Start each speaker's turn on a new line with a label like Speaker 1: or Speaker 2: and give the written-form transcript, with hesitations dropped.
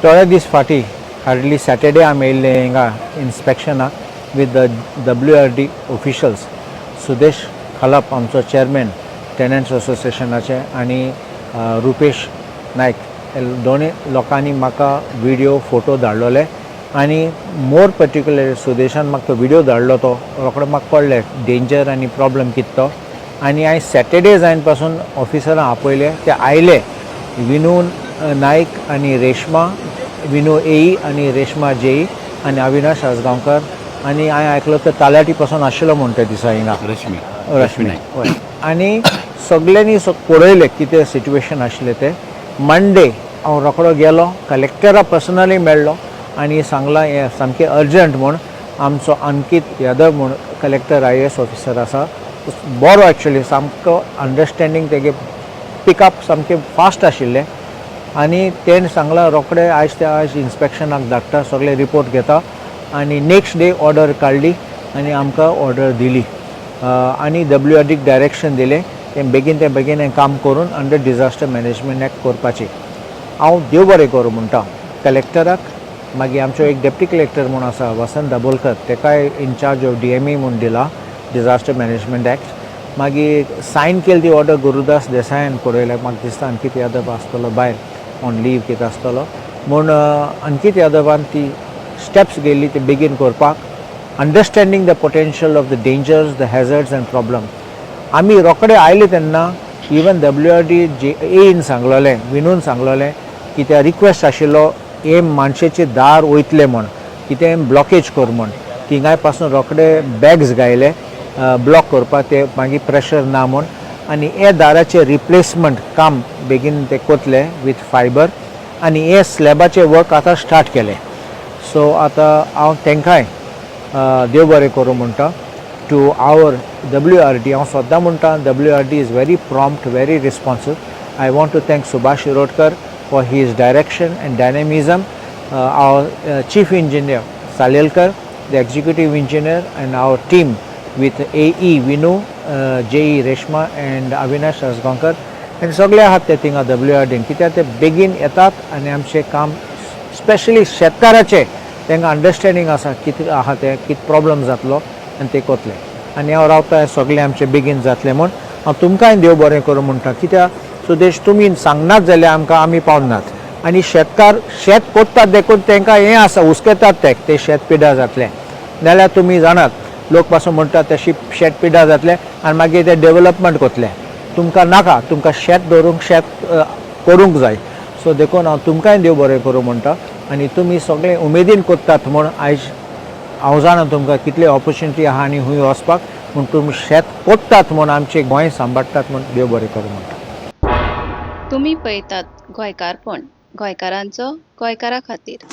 Speaker 1: थोडे दीस फाटीं, हार्डली सॅटर्डे, आमी येयल्ले हिंगा इन्स्पेक्शनाक with the WRD officials. Sudesh Khalap, आमचो चेअरमॅन टेनंट्स असोसिएशनाचे, आनी रुपेश नायक, हे दोनूय लोकांनी म्हाका व्हिडियो, फोटो धाडलेले आनी मोर पर्टिक्युलर सुदेशान म्हाका तो व्हिडियो धाडलो. तो रोखडो म्हाका कळ्ळें डेंजर आनी प्रॉब्लम कितें तो. आनी हांवें सॅटर्डे जायन पासून ऑफिसरां आपयले. ते आयले, विनू नायक आनी रेश्मा, विनू एई आनी रेश्मा जेई आनी अविनाश आजगांवकर आनी हांवें आयकलो तर तालाटी पासून आशिल्लो म्हूण त्या दिसा हिंगा.
Speaker 2: रश्मी.
Speaker 1: रश्मी.
Speaker 2: नाईक.
Speaker 1: हय. आनी सगल्यांनी पळयलें कितें सिट्युएशन आशिल्लें तें. मंडे हांव रोखडो गेलो, कलेक्टरा पर्सनली मेळ्ळो आनी सांगलां हें सामकें अर्जंट म्हूण. आमचो अंकीत यादव म्हूण कलेक्टर, आयएएस ऑफिसर आसा, बरो एक्चुली, सामको अंडरस्टँडींग, तेगे पिकअप सामकें फास्ट आशिल्लें. आनी तेणें सांगलां, रोखडे आयज ते आयज इन्स्पेक्शनाक धाडटा, सगळे रिपोर्ट घेता. आनी नेक्स्ट डे ऑर्डर काडली आनी आमकां ऑर्डर दिली आनी डब्ल्यू आर डीक डायरेक्शन दिलें, तें बेगीन ते बेगीन हें काम करून अंडर डिझास्टर मॅनेजमेंट एक्ट करपाचें. हांव देव बरें करूं म्हणटा कलेक्टराक. मागीर आमचो एक डेप्टी कलेक्टर म्हूण आसा, वसंत दाबोलकर, तेकाय इनचार्ज ऑफ डीएमए म्हूण दिला, डिझास्टर मॅनेजमेंट एक्ट. मागीर सायन केली ती ऑर्डर गुरुदास देसायान पळयल्या. म्हाका दिसता अंकीत यादव आसतलो भायर ऑन लीव कितें आसतलो म्हूण. अंकीत यादवान ती स्टेप्स घेयली ती बेगीन करपाक, understanding the potential of the dangers, the hazards and problem. आमी रोखडे आयले तेन्ना even W R D J N सांगलोलें, विनून सांगलोलें की त्या रिक्वेस्ट आशिल्लो एम मानशेचे दार वयतले म्हूण, कितें ब्लॉकेज कर म्हूण. थिंगाय पासून रोखडे बॅग्स घायले ब्लॉक करपाक, ते मागीर प्रेशर ना म्हूण. आनी हे दाराचें रिप्लेसमेंट काम बेगीन ते कोतले विथ फायबर आनी हे स्लॅबाचें वर्क आतां स्टार्ट केलें. सो आतां हांव तांकांय देव बरें करूं म्हणटा. टू our WRD, हांव सद्दां म्हणटा, WRD is very prompt, very responsive. I want to thank Subhash Shirodkar for his direction and dynamism, our chief engineer Salelkar, the executive engineer, and our team with AE Vinu, JE Reshma and Avinash Asgaonkar आनी सगळे आहात ते थिंगा W R dean. कित्याक ते बेगीन येतात आनी आमचें काम, स्पेशली शेतकाराचें, तांकां अंडरस्टँडींग आसा कितें आहा तें, कितें प्रॉब्लम जातलो आनी ते कोतले. आनी हांव रावता हें सगळें आमचें बेगीन जातलें म्हूण. हांव तुमकांय देव बरें करूं म्हणटा, कित्याक सुदेश, तुमी सांगनात जाल्यार आमकां आमी पावनात. आनी शेतकार शेत कोत्तात देखून तांकां हें आसा, हुस्केतात ते ते शेत पिड्ड्यार जातलें. नाल्यार तुमी जाणात, लोक पासून म्हणटात तशी शेत पिड्ड्यार जातलें आनी मागीर ते डेवलपमेंट कोतले. तुमकां नाका, तुमकां शेत दवरूंक, शेत करूंक जाय. सो देखून हांव तुमकांय देव बरें करूं म्हणटा. आनी तुमी सगळे उमेदीन कोत्तात म्हूण आयज हांव जाणा तुमकां कितली ऑपॉर्च्युनिटी आहा आनी खूंय वचपाक म्हूण. तुमी शेत कोत्तात म्हूण आमचें गोंय सांबाळटात म्हूण देव बरें करूं म्हणटा.
Speaker 3: तुमी पळयतात गोंयकारपण, गोंयकारांचो गोंयकारा खातीर.